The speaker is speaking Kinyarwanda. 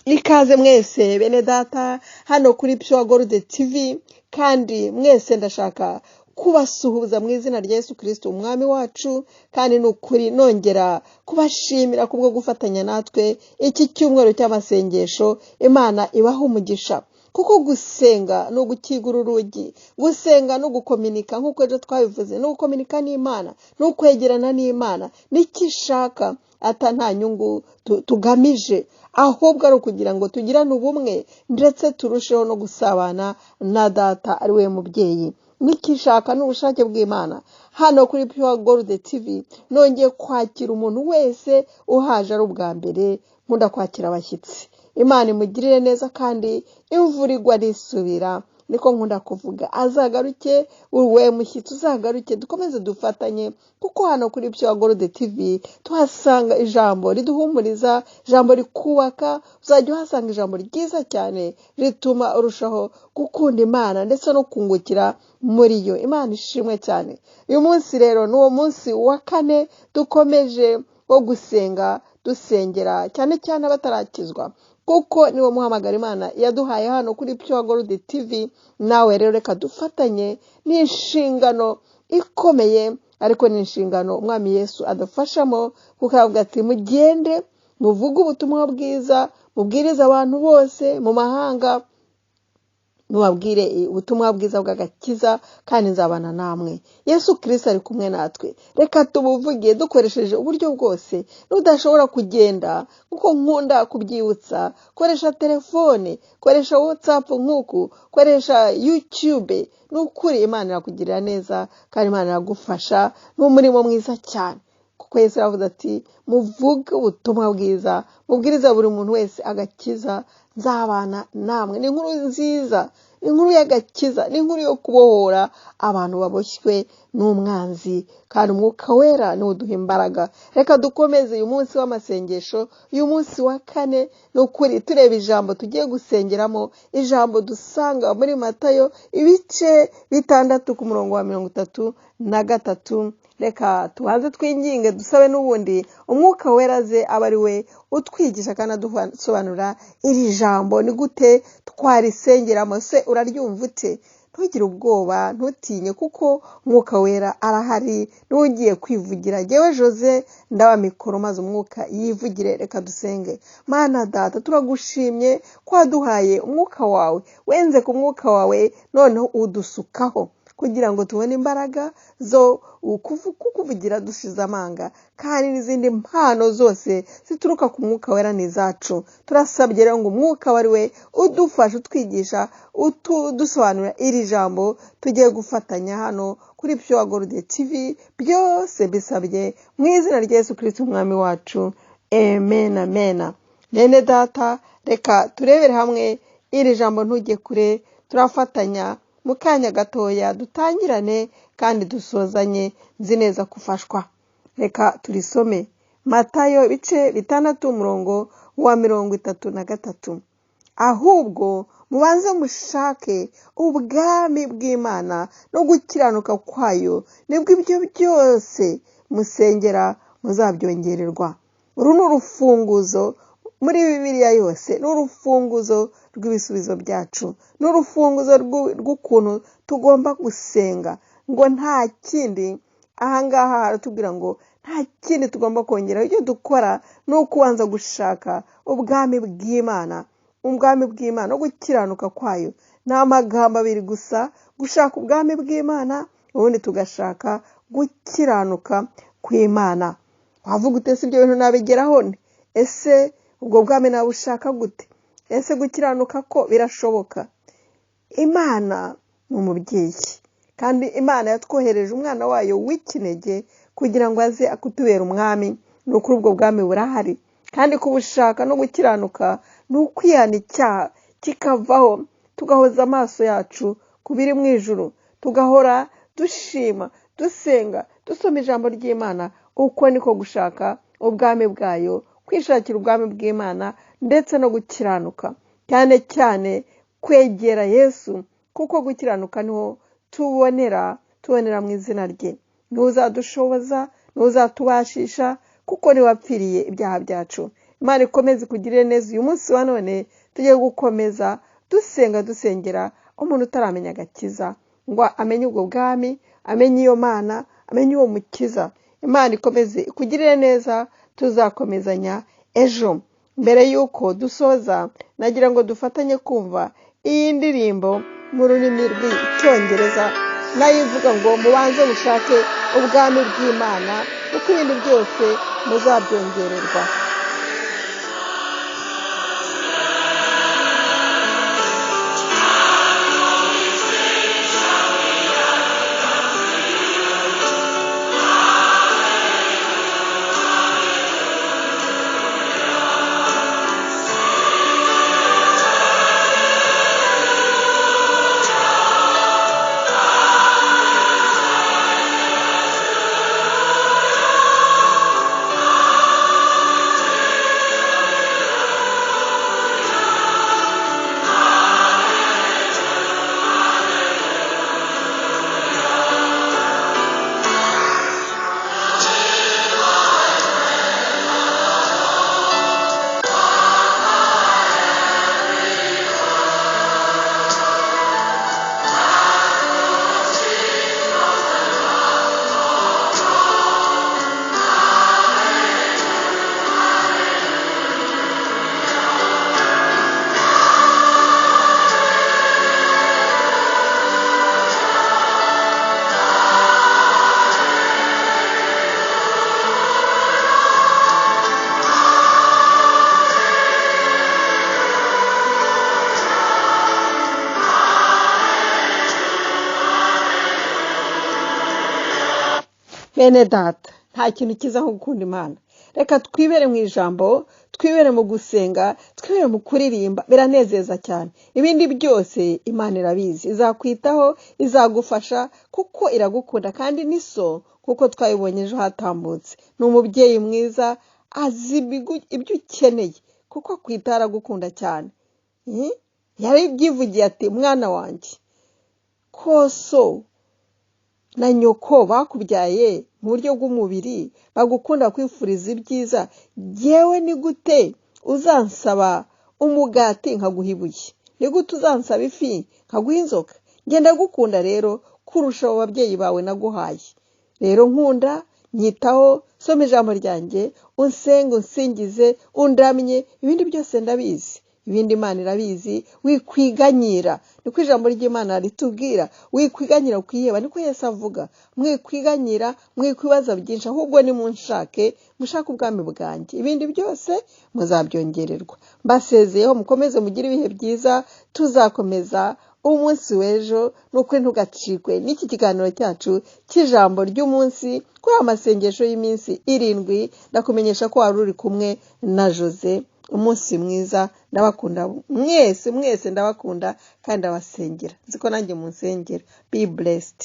Ikaze mwese bene data hano kuri Pure Gold TV, kandi mwese ndashaka kubasuhuza mu izina rya Yesu Kristo umwami wacu, kandi ni ukuri nongera kubashimira kubwo gufatanya natwe iki cyumweru cy'amasengesho. Imana ibaha umugisha, kuko gusenga ni ugukingura urugi, gusenga ni ugukominika nk'uko ejo twabivuze, ni ugukominika n'Imana, ni ukwegerana n'Imana, n'icyo ishaka ata nta nyungu tugamije, ahubwo ari ukugira ngo tugirane ubumwe ndetse turusheho no gusabana na data ari we mubyeyi. N'ikishaka n'ubushake bw'Imana. Hano kuri Pure Gold TV nongeye kwakira umuntu wese uhaje ari ubwa mbere, nkunda kwakira abashyitsi. Imana imugirire neza kandi imvura igwa risubira, niko nkunda kuvuga. Azagaruke, we mushyitsi uzagaruke, dukomeze dufatanye, kuko hano kuri Pure Gold TV tuhasanga ijambo riduhumuriza, ijambo rikubaka. Uzajya uhasanga ijambo ryiza cyane rituma urushaho gukunda Imana ndetse no kungukira muri yo. Imana ishimwe cyane. Uyu munsi rero ni uwo munsi wa kane dukomeje wo gusenga, dusengera cyane cyane abatarakizwa, kuko niwo muhamagaro Imana yaduhaye hano kuri Pure Gold TV. Nawe rero reka dufatanye, ni inshingano ikomeye, ariko ni inshingano umwami Yesu adufashamo, kuko aravuga ati mugende muvuge ubutumwa bwiza, mubwirize abantu bose mu mahanga, mubabwire ubutumwa bwiza bw'agakiza, kandi nzabana namwe. Yesu Kristo ari kumwe natwe. Reka tubuvuge dukoresheje uburyo bwose. N'udashobora kugenda, kuko nkunda kubyibutsa, koresha telefone, koresha WhatsApp nk'uku, koresha YouTube. Ni ukuri Imana irakugirira neza kandi Imana iragufasha. Ni umurimo mwiza cyane, kuko Yesu aravuze ati muvuge ubutumwa bwiza, mubwiriza buri muntu wese agakiza, nzabana namwe. Ni inkuru nziza, ni inkuru y'agakiza, ni inkuru yo kubohora abantu baboshywe n'umwanzi, kandi umwuka wera niwo uduha imbaraga. Reka dukomeze uyu munsi w'amasengesho, uyu munsi wa kane. Ni ukuri tureba ijambo tugiye gusengeramo, ijambo dusanga muri Matayo ibice 6 ku murongo wa 33. Reka tubanze twinginge, dusabe n'ubundi umwuka wera aze abe ari we utwigisha kandi adusobanurira iri jambo. Ni gute twarisengeramo? Se uraryumva ute? Ntugire ubwoba, ntutinye, kuko umwuka wera arahari, niwe ugiye kwivugira. Jyewe Jose ndaba mikoro maze umwuka yivugire. Reka dusenge. Mana data, turagushimye ko waduhaye umwuka wawe, wenze ku mwuka wawe noneho udusukaho kugira ngo tubone imbaraga zo kukuvugira dushize amanga, kandi n'izindi mpano zose zituruka ku mwuka wera ni izacu. Turasabye rero ngo umwuka wari we udufasha, utwigisha, udusobanurira iri jambo tugiye gufatanya hano kuri Pure Gold TV. Byose bisabye mu izina rya Yesu Kristo umwami wacu, amen, amen. Bene data, reka turebere hamwe iri jambo, ntujye kure, turafatanya mu kanya gatoya, dutangirane kandi dusozanye, nzi neza gufashwa. Reka turisome. Matayo ibice 6 umurongo wa 33. Ahubwo mubanze mushake ubwami bw'Imana no gukiranuka kwayo, nibwo ibyo byose musengera muzabyongererwa. Uru ni urufunguzo muri Bibiliya yose, ni urufunguzo rw'ibisubizo byacu, ni urufunguzo rw'ukuntu tugomba gusenga. Ngo nta kindi, ahangaha haratubwira ngo nta kindi tugomba kongera. Icyo dukora ni ukubanza gushaka ubwami bw'Imana, ubwami bw'Imana no gukiranuka kwayo. Ni amagambo abiri gusa, gushaka ubwami bw'Imana, ubundi tugashaka gukiranuka kw'Imana. Wavuga ute se ibyo bintu nabigeraho nte? Ese ubwo bwami nabushaka gute? Ese gukiranuka ko birashoboka? Imana ni umubyeyi, kandi Imana yatwohereje umwana wayo w'ikinege kugira ngo aze akutubera umwami. Ni ukuri ubwo bwami burahari, kandi kubushaka no gukiranuka ni ukwihana icyaha kikavaho, tugahoza amaso yacu ku biri mu ijuru, tugahora dushima, dusenga, dusoma ijambo ry'Imana. Uko niko gushaka ubwami bwayo, kwishakira ubwami bw'Imana ndetse no gukiranuka, cyane cyane kwegera Yesu, kuko gukiranuka niho tubonera mu izina rye. Ntuzadushoboza, ntuzatubashisha, kuko niwe wapfiriye ibyaha byacu. Imana ikomeze ikugirire neza. Uyu munsi wa none tugiye gukomeza dusenga, dusengera umuntu utaramenya agakiza ngo amenye ubwo bwami, amenye iyo Mana, amenye uwo mukiza. Imana ikomeze ikugirire neza, tuzakomezanya ejo. Mbere y'uko dusoza, nagira ngo dufatanye kumva iyi ndirimbo mu rurimi rw'Icyongereza, nayo ivuga ngo mubanze mushake ubwami bw'Imana, kuko ibindi byose muzabyongererwa. Bene data, nta kintu cyiza nko gukunda Imana. Reka twibere mu ijambo, twibere mu gusenga, twibere mu kuririmba, biranezeza cyane. Ibindi byose Imana irabizi, izakwitaho, izagufasha kuko iragukunda kandi ni so, kuko twabibonye ejo hatambutse. Ni umubyeyi mwiza, azi ibyo ukeneye kuko akwitaho, aragukunda cyane. Yarabyivugiye ati mwana wanjye, ko so na nyoko bakubyaye mu buryo bw'umubiri, bagukunda kwifuriza ibyiza, yewe ni gute uzansaba umugati nkaguha ibuye? Ni gute uzansaba ifi nkaguha inzoka? Ngenda gukunda rero kurusha abo babyeyi bawe naguhaye. Rero nkunda, nyitaho, soma ijambo ryanjye, unsenge, unsingize, undamye, ibindi byose ndabizi. Ibindi Imana irabizi, wikwiganyira. Niko ijambo ry'Imana ritubwira, wikwiganyira kwiheba, niko Yesu avuga. Mwikwiganyira, mwikwibaza byinshi, ahubwo nimunshake, mushake ubwami bwanjye. Ibindi byose muzabyongererwa. Mbasezeyeho, mukomeze mugire ibihe byiza, tuzakomeza umunsi w'ejo. Ni ukuri ntugacikwe n'iki kiganiro cyacu cy'ijambo ry'umunsi kuri amasengesho y'iminsi 7. Ndakumenyesha ko wari uri kumwe na Jose. Umunsi mwiza, ndabakunda mwese mwese, ndabakunda kandi ndabasengera. Nzi ko nanjye munsengera. Be blessed.